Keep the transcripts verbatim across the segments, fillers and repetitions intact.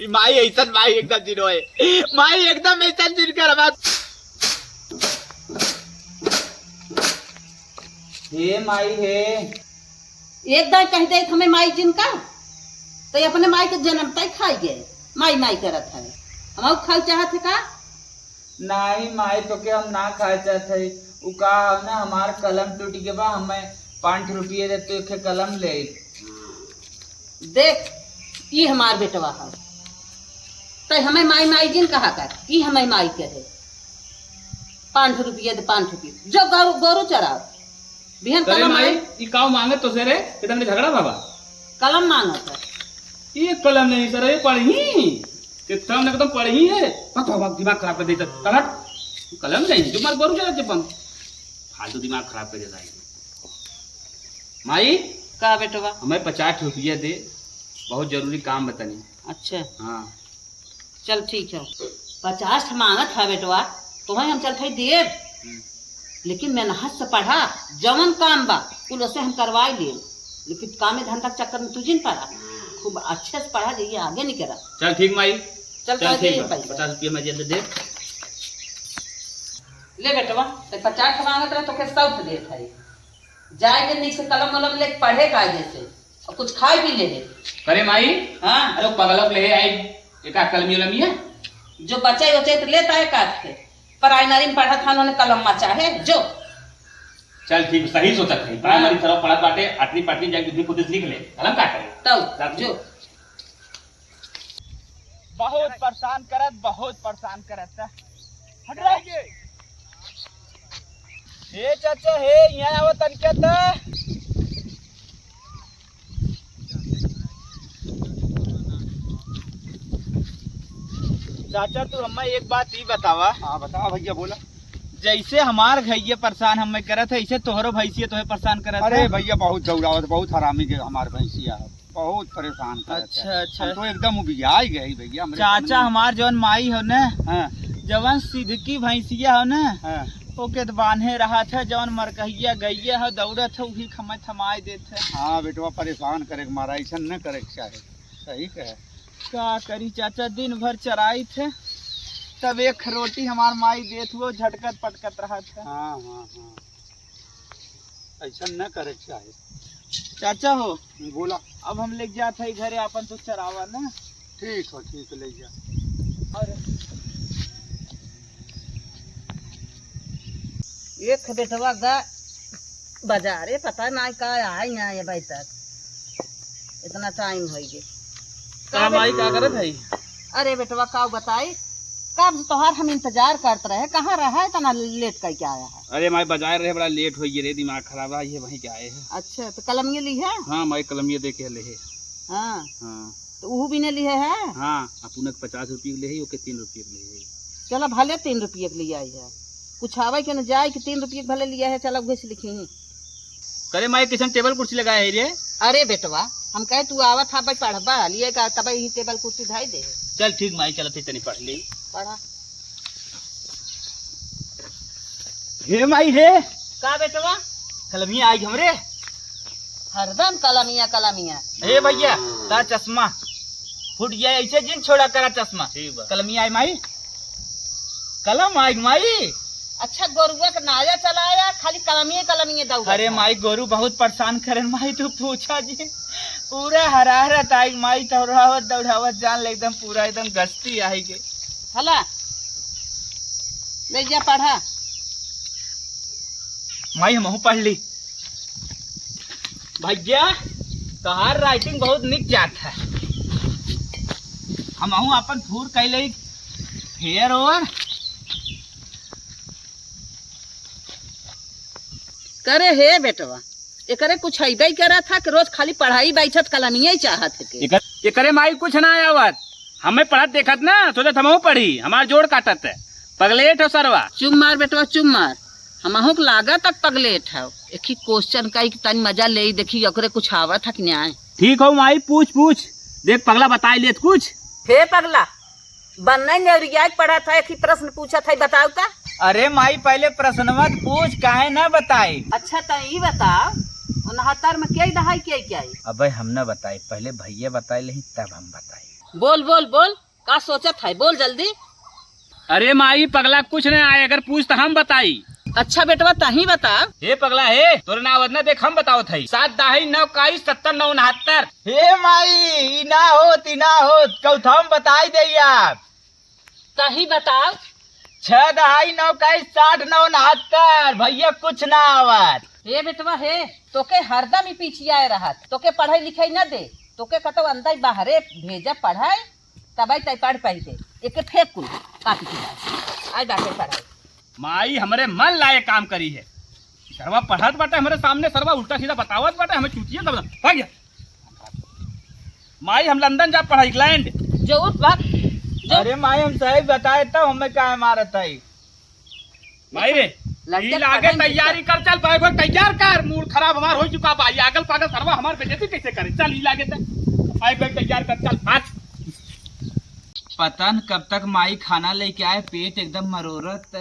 ई माई ऐसन माई एकदम जिन होए। माई एकदम ऐसन जिन कर हमार। हे माई हे। एक दाई कह दे हमें माई जिन का, तो ये अपने माई के जन्म तय खाई गए, माई माई करत है। हम खाल चाहत है का? नाही माई, तोके हम ना खाए चाहत हई। उ का है ना, हमार कलम टूट गए बा, हमें पाँच रुपये दे, तोके कलम ले। देख, ई हमार बेटवा है, तै हमें माई माई जिन कहा कर, ई हमें माई कहे। पाँच रुपये दे, पाँच रुपये, जो गोरू, गोरू चराओ, बिहान करे कलम माई, आई। ई काऊ मांगत तो से रे, एकदम झगड़ा बाबा। कलम मांगत है। ये कलम नहीं सर, ये पढ़ी। एकदम, एकदम पढ़ी है। पता होगा दिमाग खराब कर देता। तलट। कलम नहीं, जो मार गोरू चला जब हम। फालतू दिमाग खराब कर देता है। माई, का बेटवा? हमें पचास रुपया दे, बहुत जरूरी काम बतानी। अच्छा। हाँ। चल ठीक है। पचास ठे मांगत है बेटवा, तोहे हम चल थे देब। हम्म। लेकिन मेहनत से पढ़ा, जवन काम बा, कुल उसे हम करवाई लेब। लेकिन कामे धंधा के चक्कर में तू जिन पड़ा, खूब अच्छे से पढ़ा जाइए, आगे निकला। चल ठीक माई। चल, चल चल ठीक दे बा। पैसा। पचास रुपया मैं जल्दी दे। ले बेटवा, ते पचास ठे मांगत रहे, तोके सौ ठे देत है। जाए के नीक से कलम वलम लेके पढ़े कायदे से, और कुछ खाए भी ले ले। करे माई, हाँ। अरे पगलक ले आई, एक आध कलमी उलमी है। जो बचाई उचाई तो लेता है काट के, प्राइमरी में पढ़त हन, उन्हें कलम मा चाहे, जो। चल ठीक, सही सोचत है। प्राइमरी हाँ। तरफ पढ़त बाटे, आठवीं पाठवीं जाके बुद्धि खुद से सीख ले, कलम का करे? तब, चल ठीक। जो। बहुत परेशान करत, बहुत परेशान करत। हट रे। हे चाचा, हे, यहाँ आवा तनिका त। चाचा, तू हमें एक बात ई बतावा। हाँ, बतावा भैया, बोला। जैसे हमार घइया परेशान हमें करत है, ऐसे तोहरो भैंसिया तोहे परेशान करत अरे है। भैया, बहुत दौड़ावत, बहुत हरामी के हमार भैंसिया है। बहुत परेशान करत है। अच्छा, अच्छा। हम तो एकदम उबियाई गए भैया, हमरे चाचा, समझ में। हमार जवन माई हो न, हाँ। जवन सिधकी भैंसिया हो न, हाँ। ओके तो बान्हे रहत है, जवन मरकहिया गइया हो दौड़त है, उही खमै थमाए देत है। हाँ बेटवा, परेशान करे के मारा, ऐसन न करे के चाहे। सही कहे। का करी चाचा, दिन भर चराइत है, तब एक रोटी हमार माई देत हुआ झटकत पटकत रहत है। हाँ, हाँ, हाँ। ऐसा न करे के चाहे। चाचा हो, बोला। अब हम लेके जात है घरे, आपन तो चरावा ना। ठीक हो, ठीक, ले जा। अरे। एक बेटवा गा बाजारे, पता ना का आए ना आए अबे तक। इतना टाइम होइ गए। का माई, का करत है? अरे बेटवा, का बताई, कब से तोहार हम इंतजार करत रहे, कहाँ रहा, इतना लेट करके आया है? अरे माई, बाजार रहे, बड़ा लेट होइ गए रे, दिमाग खराब है, ये वहीं के आए हैं। अच्छा, तो कलमिया ली है? हाँ माई, कलमिया दे के ले है। हाँ। हाँ। तो उहू बिने लिहे है? हाँ, अपने के पचास रुपये के ले है, ओके तीन रुपये के ले है। चला, भले तीन रुपये के लिए आई है, कुछ आवे के न जाए कि तीन रुपये के भले लिए है, चला, उहे से लिखी। करे माई, कैसन टेबल कुर्सी लगाए है रे? अरे बेटवा, हम कहे तू आवत हा भाई पढ़बा, लिए का तब ही टेबल कुर्सी धाई दे। चल ठीक माई, चलत ही तनी पढ़ ले। पढ़ा। हे माई रे। का बेटवा? कलमिया आई हमरे। हरदम कलमिया, कलमिया। हे भैया, तार चश्मा फूट गया, ऐसे जिन छोड़ा करा चश्मा। ठीक बा। कलमिया आई माई, कलम आई माई। अच्छा, गोरुआ के नाया चलाया, खाली कलमिये, कलमिये दौड़त अरे है। माई, गोरू बहुत परेशान करे माई, तू पूछा जी। पूरा हरारत आई माई, दौड़ावत, दौड़ावत जान ले एकदम पूरा एकदम गश्ती आई के। हला, ले जा पढ़ा। माई, हमहू पढ़ ली। भैया, तोहार राइटिंग बहुत निक जात है। हमहू अपन फूर कैले फेयर ओवर। करे हे बेटवा, एकरे कुछ अइबे करत है कि रोज खाली पढ़ाई बैठत कलमिये चाहत है के। एकर-, एकरे माई कुछ ना आवत, हमें पढ़त देखत ना, सोचत हमहू पढ़ी, हमार जोड़ काटत है। पगलेट हो सरवा। चुप मार बेटवा, चुप मार। हमहू के लागत तक पगलेट है। एक ही क्वेश्चन का एक तनी मजा ले, देखी ओकरे कुछ आवत है कि न्याय। ठीक हो माई, पूछ, पूछ। देख पगला बताई लेत कुछ। हे पगला, बन्ने नेवरिया के पढ़त है, एक ही प्रश्न पूछत है, बताओ का? अरे माई, पहले प्रश्नवा त पूछ, काहे ना बताई? अच्छा, त ई बताओ, उनहत्तर में के दहाई के क्या आई? अबे हम ना बताई, पहले भैया बताई लेही, तब हम बताई। बोल, बोल, बोल, का सोचत है? बोल जल्दी। अरे माई, पगला कुछ न आए, अगर पूछ त हम बताई। अच्छा बेटवा, तही बता। हे पगला हे, तोरे नाव न देख, हम बतावत हई। सात दहाई नौ काई सत्तर नौ उनहत्तर। हे माई, ई ना होत, ई ना होत, कहूँ त हम बताई दे यार। तही बताओ। छह दहाई नौ काई साठ नौ उनहत्तर, भैया कुछ ना आवत। हे बेटवा हे, तोके हरदम ही पीछियाए रहत, तोके पढ़ाई लिखाई न दे, तोके कतौ अंदर बाहरे भेजा पढ़ाई, तबै तै पढ़ पाई दे। एके फेंक कुल, कापी किताब। आज बाटे पढ़ाई। माई हमरे मन लाए काम करी है। सरवा पढ़त बाटे हमरे सामने, सरवा उल्टा सीधा बतावत बाटे, हमें चूतिया तब भाग जा। माई हम लंदन जा पढ़ा, इंग्लैंड। जो उठ भाग, जो। अरे माई हम सही बताए तब हमें काहे मारत है? माई रे, लड़के ई लागे पढ़े तैयारी कर, चल बैग वैग तैयार कर, मूड खराब हमार हो चुका बा, ई आगल पागल सरवा हमार बेइज्जती कैसे करे? चल ई लागे त, बैग वैग तैयार कर, चल भाग। पता न कब तक माई खाना लेके आए, पेट एकदम मरोरत।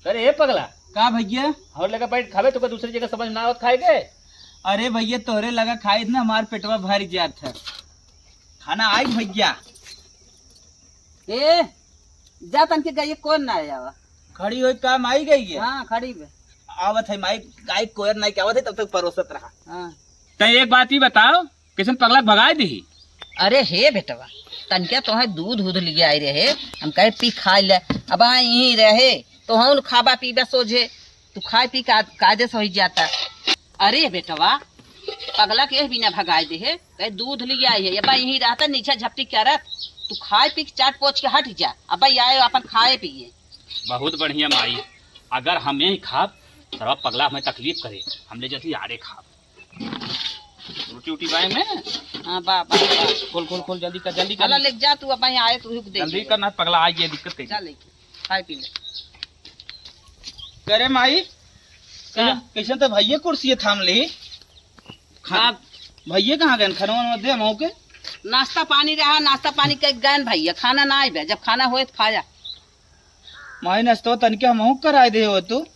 अरे हे पगला, का भैया? और लगा बैठ खावे, तोका दूसरी जगह समझ ना आवत खाए के। अरे भैया, तोहरे लगा खाई ना, हमार पेटवा भर जात है। खाना आई भैया। ए, जा तनके गइए, कौन ना आवा? खड़ी होई काम आई गई है। हाँ, खड़ी बे। आवत है माई, गाय कोयर नाई के आवत है, तब तक परोसत रहा। हाँ। तै एक बात ही बताओ, कैसन पगला के भगाए दिही? अरे हे बेटवा, तनके तोहे दूध उध लियाए रहे, हम कहे पी खा ले, अब आ यहीं रहे, तोहन खाबा पीबा सोझे, तू खाए पी का कायदे से होई जाता। अरे बेटवा, पगला के एह बिना भगाए दे हे, कहे दूध लियाए है, अब यहीं रहता नीचे झपटी करत, तू खाए पी के चाट पोछ के हट जा, अब आए अपन खाए पिए। बहुत बढ़िया माई, अगर हम यहीं खाब, सरवा पगला हमें तकलीफ करे, हम ले जाती आड़े खाब। रोटी उटी बाय में? हाँ, बा, बा, बा। खोल, खोल, खोल, जल्दी कर, जल्दी कर। चला, ले जा तू, अब यहाँ आए, तू ही को दे जल्दी दे। कर, ना पगला आ गया, दिक्कत कई। जा लेके, खाए पी ले। करे माई, का? कैसन, कैसन तो भैया कुर्सी थाम ली। खा-, का? भैया कहाँ गए? खाना वाना दे हम के। नाश्ता पानी रहा, नाश्ता पानी के गए भैया, खाना ना आइबे, जब खाना होए तो खाया। माई, नाश्ता तनिके हमहू कराए दे हो तू।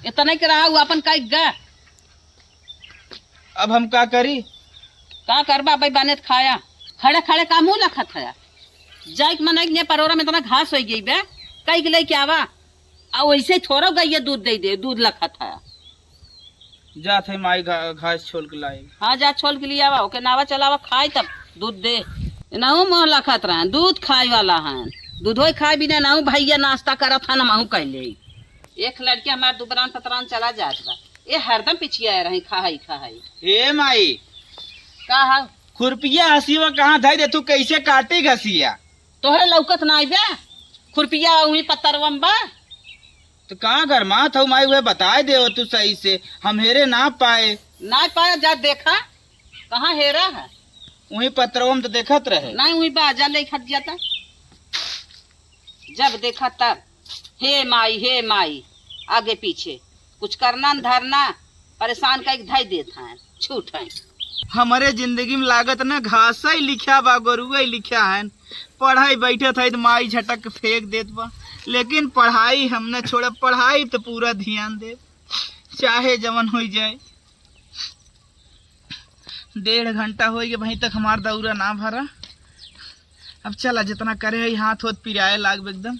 इतना ही रहा, वो अपन कह गा। अब हम का करी? का करबा भाई, बने त खाया। खड़े खड़े का मुँह लखत है? जाए के मन है कि ने परोरा में इतना घास हो गई बे, कह के लेके आवा। आ वैसे ही थोड़ा गइया दूध दे दे, दूध लखत है। जात है माई घा-, घास छोल के लाई। हाँ, जा छोल के लिए आवा, ओके नावा चलावा, खाई तब दूध दे। एनाहू मोह लखत रहन, दूध खाए वाला हन, दूधो खाए बिना एनाहू भैया नाश्ता करत हन, हमहू कैले। एक लड़की हमार दुबरान पतरान चला जात बा, ये हरदम पिछिया रही, खाई खाई। ए माई, का है? खुरपिया हसिया कहाँ धई दे, तू कैसे काटी घसिया? तोहरे लौकत ना आइबे, खुरपिया वही पतरवम बा। तो कहाँ गरमात हऊ माई, उहे बताए दे हो तू सही से, हम हेरे ना पाए। ना पाए, जा देखा, कहाँ हेरा है? वही पतरवा में तो देखत रहे। नहीं, वही बा, जा ले खट जाता। जब देखा तब, हे माई, हे माई, आगे पीछे, कुछ करना न धरना, परेशान कई धई देत हैं, छूट हैं। हमरे जिंदगी में लागत न घास ही लिखा बा, गोरुआ ही लिखा है। पढ़ाई बैठत है तो माई झटक के फेंक देत बा, लेकिन पढ़ाई हम न छोड़ब, पढ़ाई तो पूरा ध्यान देब, चाहे जवन हो जाए। डेढ़ घंटा हो गया, वहीं तक हमार दौरा ना भरा। अब चला, जितना करे है, हाथ होत पिराए लाग एकदम।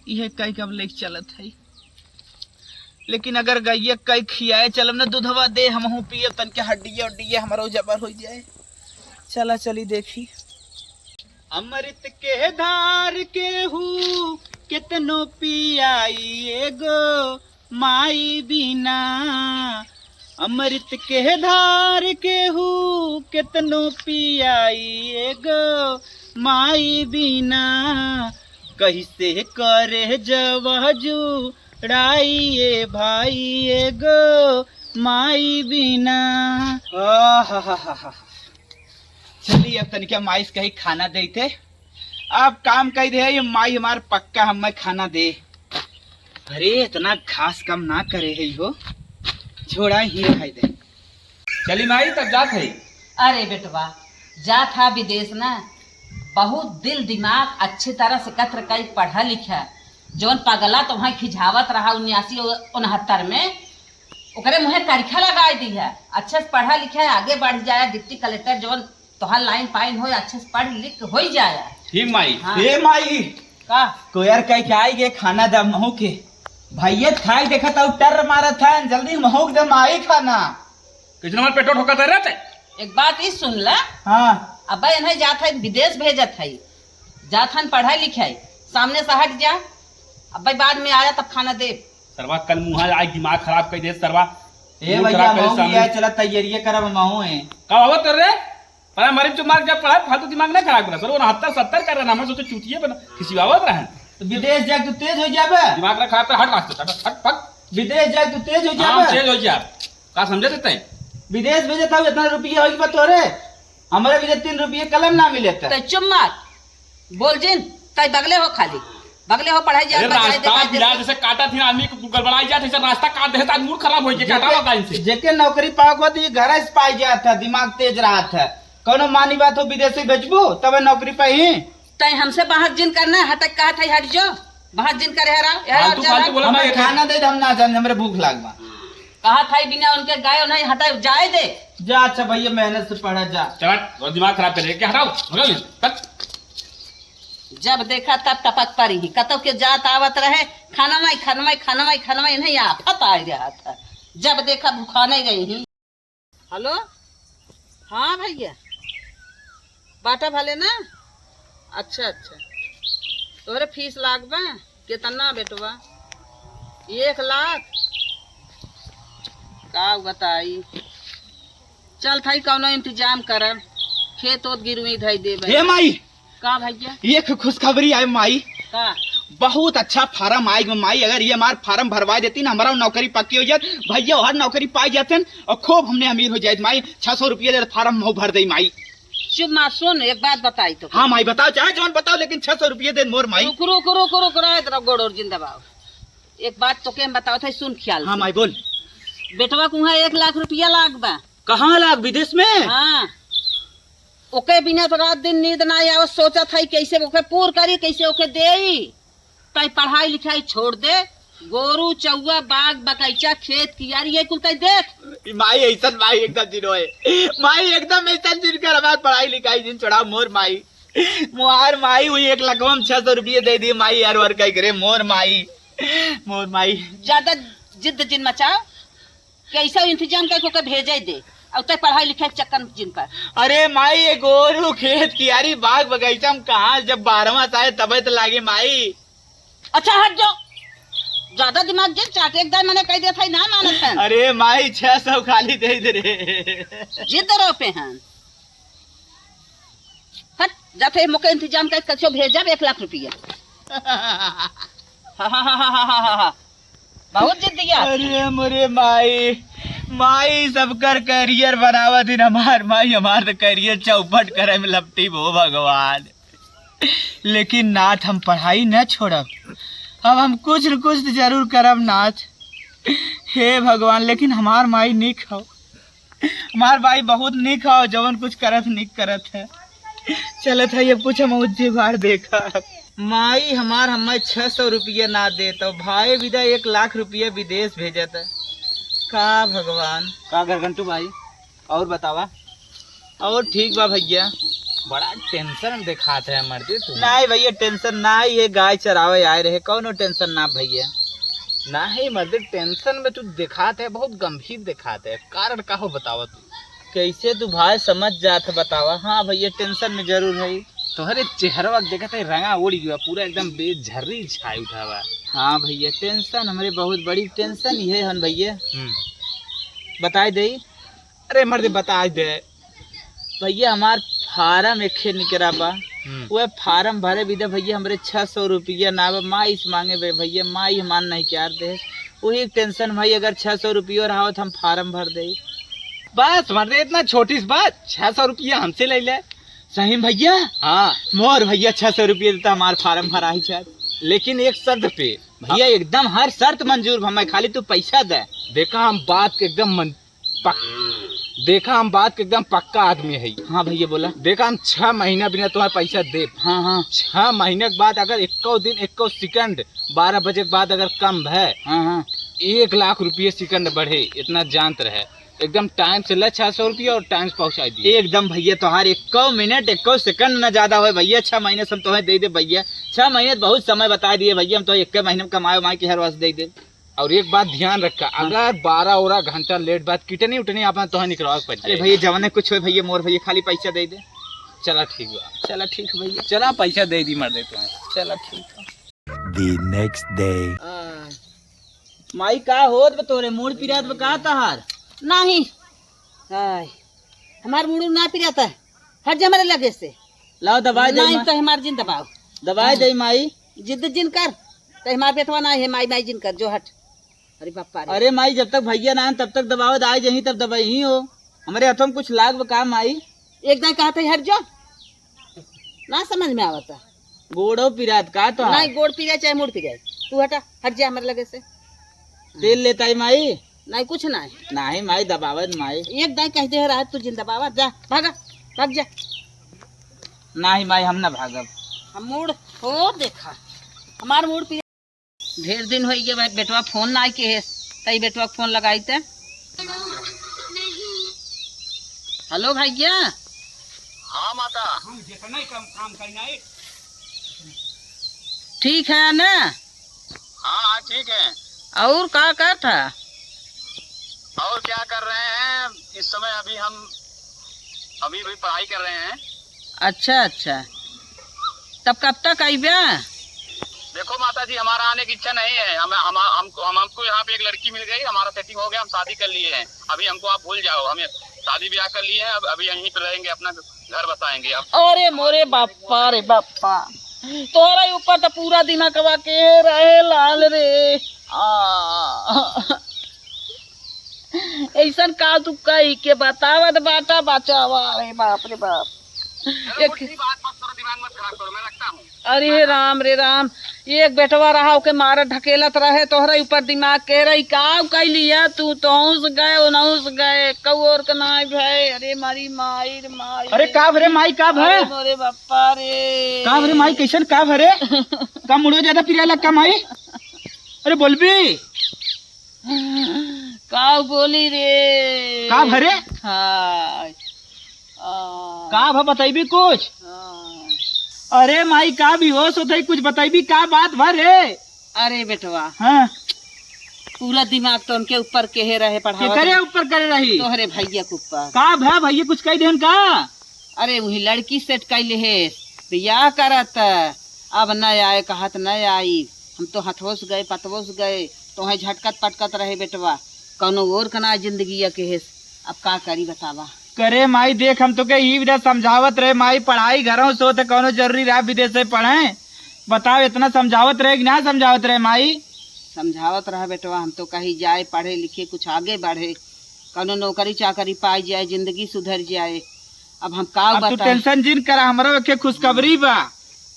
इहे कई कब लेके चलत है। लेकिन अगर गइया कई खियाए चलब न, दूधवा दे, हमहू पियब, तनके हड्डिया उड्डिया हमरो जबर हो जाए। चला चली देखी। अमृत के धार केहू केतनो पियाई एगो माई बिना। अमृत के धार केहू केतनो पियाई एगो माई बिना। कैसे करे जवह जुड़ाई ए भाई एगो माई बिना। आहाहाहा। चली अब तनिका माई से कही खाना देते। अब काम कही दे, ये माई हमार पक्का हमें खाना दे। अरे इतना घास कम ना करे है हो, छोड़ा ही खाई दे। चली माई, तब जात है। अरे बेटवा, जात हा विदेश ना, बहुत दिल दिमाग अच्छी तरह से एकत्र कई पढ़ा लिखा। जौन पगला तो वहाँ खिझावत रहा उन्यासी उनहत्तर में, ओकरे मुँहे करिखा लगाए दी है। अच्छे से पढ़ा लिखा है, आगे बढ़ जाए, डिप्टी कलेक्टर जौन तोहार लाइन पाइन होय, अच्छे से पढ़ लिख के होई जाए। ठीक माई। हाँ। ए माई, का? कोयर कह के आई गे खाना द महू के। भैया खाए देखत हूँ, टर मारत है, जल्दी महू के दे माई खाना। कितना हमार पेटो ठोकत है रे ते? एक बात ई सुन ला। हाँ। अब्बा इन्हें जात है, विदेश भेजत है, जात हन पढ़ाई लिखाई, सामने से हट जा। अब्बा बाद में आया तब खाना दे। सरवा कल मुँहा आज दिमाग खराब कर दे सरवा। ए मुँह भैया, खराब करे महू सामने। लिया चला, तैयारियां करब महू है। का बाबा कर रे? पढ़ा मरीब चुप मार, जब पढ़ा फालतू दिमाग ना खराब करा। सर, वो उनहत्तर सत्तर कर रहा, हमरे सोचे चूतिए बना, खिसियावत रहे। तो विदेश जाके तू तेज हो जाबे। दिमाग ना खराब कर, हट रास्ते से, हट, हट, हट। विदेश जाके तू तेज हो हाँ, हम जाबे। तेज हो जाब। का समझे देते हैं? विदेश भेजे था, इतना रुपये होई बा तोरे, हमारे भी तीन रुपये कलम ना मिले था। तो चुप मार, बोल जिन, तै बगले हो खाली, बगले हो पढ़ाई जात अरे बा, जाए रास्ता देखा बिराद दे। जैसे काटा थी आदमी को गड़बड़ाई जात, ऐसे रास्ता काट दे, आज मूड खराब हो गया, जेके, हटाओ लाइन से। जेके नौकरी पावत होत, ये घर से पाई जात है, दिमाग तेज रहत है। कौनो मानी बात हो, विदेशी भेजबू, तब नौकरी पे ही। तै हमसे बहस जिन करना है, हटक कहा था, हट जो, बहस जिन करे हरा, हरा फालतू, जा फालतू ना। बोला हमें मैं खाना दे दे, हम ना जाने, हमरे भूख लाग बा। कहा था बिना उनके गाय नहीं हटा, जाए दे। जा, अच्छा भैया, मेहनत से पढ़ा जा। चला, और दिमाग खराब करे, क्या हटाओ, भगा ले, हट। जब देखा तब टपक पड़ी ही, कतौ के जात आवत रहे, खाना माई, खाना माई, खाना माई, खाना माई, नहीं आफत आ रहा था। जब देखा भुखाने गई ही। हेलो, हाँ भैया, बाटा भले ना। अच्छा, अच्छा, तोहरे फीस लाग बा? कितना बेटवा? एक लाख? का बताई, चल थाई कौनो इंतजाम करब, खेत ओत गिरवी धई देबे। हे माई, का भैया? एक खुशखबरी आए माई। का? बहुत अच्छा फार्म आए माई, अगर ये हमार फार्म भरवा देती ना, हमारा नौकरी पक्की हो जात, भैया हर नौकरी पाई जाते और खूब हमने अमीर हो जाए माई। छह सौ रुपये दे फार्म महू भर दे माई। चुप मार, सुन, एक बात बताई तो। हाँ माई, बताओ, चाहे जौन बताओ, लेकिन छह सौ रुपये दे मोर माई। रुक, रुक, रुक, रुक, रहे तेरा गोड़ और जिंदा बाबू। एक बात तो के हम बताओ था, सुन ख्याल हाँ से। माई, बोल। बेटवा कुहाँ एक लाख रुपया लाग बा। कहाँ लाग? विदेश में? हाँ। ओके बिना तो रात दिन नींद ना आवे, सोचत है कैसे ओके पूर करी, कैसे ओके देई। तै पढ़ाई लिखाई छोड़ दे, गोरू, चौवा, बाग, बगैचा, खेत, कियारी, ये कुल तै देख। ई माई ऐसन माई एकदम जिन होए। माई एकदम ऐसन जिन कर हमार पढ़ाई लिखाई जिन छोड़ाओ मोर माई। मोहार माई हुई एक लखवा में छह सौ रुपये दे दी माई, यार वर कह करे मोर माई, मोर माई। ज्यादा जिद जिन मचाओ, कैसे इंतजाम करके ओके भेजे दे, और तै पढ़ाई लिखाई के चक्कर में जिन पर। अरे माई, ये गोरू खेत कियारी बाग बगीचा में कहाँ, जब बारहवाँ साहे तबे तो लागे माई। अच्छा हट जाओ, ज्यादा दिमाग जिन चाटे, एक दाई मने कह देत है ना मानत है। अरे माई, छह सौ खाली दे दे रे। जिद रो पे हैं। हट, जाते मोके इंतजाम कर, कचो भेजब एक लाख रुपया। हा, हा, हा। बहुत जिद्दिया। अरे मोरे माई, माई सबकर करियर बनावत दिन हमार माई, हमार तो करियर चौपट करे में लपटी भो भगवान। लेकिन नाथ, हम पढ़ाई न छोड़ब, अब हम कुछ न कुछ तो जरूर करब नाथ। हे भगवान, लेकिन हमार माई निक हो। हमार भाई बहुत निक हौ, जवन कुछ करत निक करत है। चलत है, अब कुछ हम उज्जी भार देखा। माई हमार हमें छह सौ रुपया ना देत, और भाई विदा एक लाख रुपया विदेश भेजत। का भगवान। का गरगंटू भाई, और बतावा? और ठीक बा भैया। बड़ा टेंशन में देखात है मर्दे तू। नहीं भैया, टेंशन ना ही है, गाय चरावे आए रहे, कौनो टेंशन ना भैया। नहीं मर्दे, टेंशन में तू देखात है, बहुत गंभीर देखात है, कारण का हो बतावा तू? कैसे तू भाई समझ जात है बतावा? हाँ भैया, टेंशन में जरूर है। तोहरे चेहरवा के देखत है रंगा उड़ गया, पूरा एकदम बेझर्री छाई उठा बा। हाँ भैया, टेंशन हमरे बहुत बड़ी टेंशन ये हन भैया। हम्म। बताई दे। अरे मर्दे, बताई दे। भैया हमार फार्म एक निकरा बा। हम्म। वह फार्म भरे बिदा भैया हमरे छह सौ रुपया ना बा, माई से मांगे बे भैया, माई हमार नहीं क्यार दे। वही टेंशन भाई, अगर छह सौ रुपया रहा तो हम फार्म भर दे। बस मर्दे, इतना छोटी सी बात, छह सौ रुपया हमसे ले ले। सही में भैया? हाँ। मोर भैया छह सौ रुपया देता, हमार फार्म भरा ही शायद। लेकिन एक शर्त पे। भैया एकदम हर शर्त मंजूर बा, मैं खाली तू पैसा दे। देखा हम बात के एकदम मन, पक-, देखा हम बात के एकदम पक्का आदमी है। हाँ भैया बोला। देखा हम छह महीना बिना तुम्हारा पैसा दे। हाँ, हाँ। छह महीने के बाद अगर एको दिन, एको सेकंड बारह बजे के बाद अगर कम है, हाँ, हाँ। एक लाख रुपये सेकंड बढ़े, इतना जानत रहे। एकदम टाइम से ले छह सौ रुपया और टाइम से पहुँचाइ दिए। एकदम भइया, तोहार एक्को मिनट, एक्को सेकंड ना ज्यादा होए भइया, छह महीने से हम तोहे दे दे भइया। छह महीने तो बहुत समय बताइ दिए भइया, हम तोहे एक्के महीने में कमाए उमाए के हर वर्ष दे दे। और एक बात ध्यान रखा, हाँ। अगर बारह ओरह घंटा लेट बाद किडनी उडनी आपन तोहे निकलवावे के पड़ अरे जाए। भइया, जवने कुछ होए भइया, मोर भइया खाली पैसा दे दे। चला ठीक बा। चला ठीक भइया। चला पैसा दे दी मर दे तोहे। चला ठीक है। The next day. आ, माई का होत बा तोरे, मूड़ पिरात बा का तहार? नहीं। हाय, हमार मूड़ ना पिरात है, हट जा हमारे लगे से। लाओ दवाई दे नहीं माँ। तो हमार जिन दबाओ। दवाई हाँ। दे माई। जिद जिन कर, तो हमार बेटवा ना है, माई माई जिन कर, जो हट। अरे बापा रे। अरे माई, जब तक भइया ना आन, तब तक दबावे दाई जहीं, तब दबाई ही हो। हमरे हथवा में कुछ लाग बा का माई? एक दाई कहत है, "हट जो।" ना समझ में आवता। गोड़ो पिरात का तो? नहीं, गोड़ पिराए चाहे मूड़ पिराए। तू हटा, हट जा हमरे लगे से। तेल लेता है माई? नहीं, कुछ नहीं। नहीं माई, दबावत माई। एक दाई कह दे रहा, तू जिन दबावा, जा, भागा, भाग जा। नहीं माई, हम ना भागब। हम मूड़, हो देखा, हमार मूड़ पिराए। ढेर दिन होइ गए भाई, बेटवा फोन ना आइके है, तई बेटवा के फोन लगाई ते। हेलो भइया। हाँ माता। ठीक है ना? हाँ, हाँ, ठीक है। और का करत है? और क्या कर रहे हैं इस समय? अभी हम अभी भी पढ़ाई कर रहे हैं। अच्छा, अच्छा। तब कब तक अइबे? देखो माता जी, हमारा आने की इच्छा नहीं है। हम, हम, हम, हम, हमको यहाँ पे एक लड़की मिल गई, हमारा सेटिंग हो गया, हम शादी कर लिए हैं। अभी हमको आप भूल जाओ, हम शादी ब्याह कर लिए हैं, अब अभी यहीं पे रहेंगे, अपना घर बसाएंगे अब। अरे मोरे बापा रे बापा, तोहरा ऊपर तो पूरा दिमागवा के रहे लाल रे। आ। ऐसन का तू कही के बतावत बाटा बचावा, अरे बाप रे बाप। चलो, एक कुछ नहीं, बात मत करो, दिमाग मत खराब करो, मैं रखता हूँ। अरे राम रे राम, एक बेटवा रहा, ओके मारत ढकेलत रहे, तोहरा ऊपर दिमाग के रही, का कैली है तू? तोहूस गए, ओनहूस गए, कऊ और के नाई भए। अरे मारी माई रे माई। अरे का भरे माई, का भए? अरे मोरे बापा रे। का भरे माई, कैसन का भरे? का मुड़ो ज्यादा पिराए लग का माई? अरे बोलबी। का बोली रे? का भरे? हाँ। आ। का भा बतैबी कुछ? हाँ। अरे माई, का बेहोश होत है, कुछ बतैबी, का बात भा रे? अरे बेटवा। हाँ। पूरा दिमाग तो उनके ऊपर केहे रहे पढ़ावत केकरे में। ऊपर करे रही? तोहरे भइया के ऊपर। का भा भइया कुछ कह देन का? अरे वही लड़की सेट कैले है, बियाह करत, अब न आए कहत न आई। हम तो हथवोस गए, पतवोस गए, तोहे झटकत पटकत रहे बेटवा, कौनो और कना जिंदगी के हेस। अब का करी बतावा? करे माई, देख, हम तोके ई विधा समझावत रहे माई, पढ़ाई घरों से होत, कौनो जरूरी रहा विदेश से पढ़े? बताओ, इतना समझावत रहे कि ना समझावत रहे माई? समझावत रहा बेटवा, हम तो कही जाए पढ़े लिखे, कुछ आगे बढ़े, कौनो नौकरी चाकरी पाई जाए, जिंदगी सुधर जाए। अब हम का अब तू बताई? टेंशन जिन करा, हमरा के खुशखबरी बा।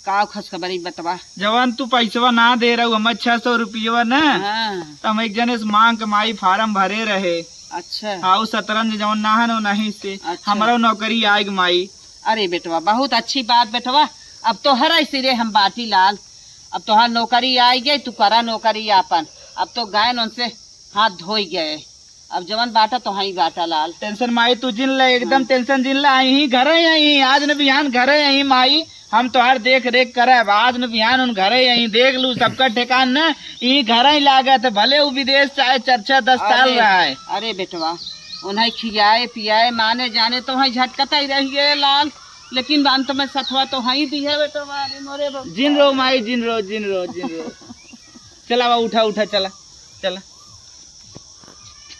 का खुशखबरी बतवा? जवन तू पैसवा ना दे रहू, हम छह सौ रुपयवा ना, हाँ। त हम एक जने से मांग के माई फार्म भरे रहे। अच्छा। हाँ, उ शतरंज जवन ना है ना, नहीं से अच्छा। हमरा नौकरी आएग माई। अरे बेटवा, बहुत अच्छी बात बेटवा, अब तोहरा सिरे हम बाटी लाल, अब तोहार नौकरी आई गई, तू करा नौकरी आपन। अब तो गए न उनसे हाथ धोई गए, अब जवन बाटा तो हई बाटा लाल। टेंशन माई तू जिन ले, एकदम हाँ। टेंशन जिन ले, आई ही घरे आई, आज न बिहान घरे आई माई, हम तोहार देख रेख करब, आज न बिहान उन घरे आई, देख लू सबका ठेकान न, ई घरे ही लागत, भले उ विदेश चाहे चर्चा दस साल अरे, रहा है। अरे बेटवा, उन्हें खियाए पियाए माने जाने तो हई झटकता ही रहिए लाल, लेकिन अंत में सथवा तो हई दिहे बेटवा, अरे मोरे बाबा। जिन रो माई, जिन रो, जिन रो, जिन रो। चला बा, उठा, उठा, चला, चला।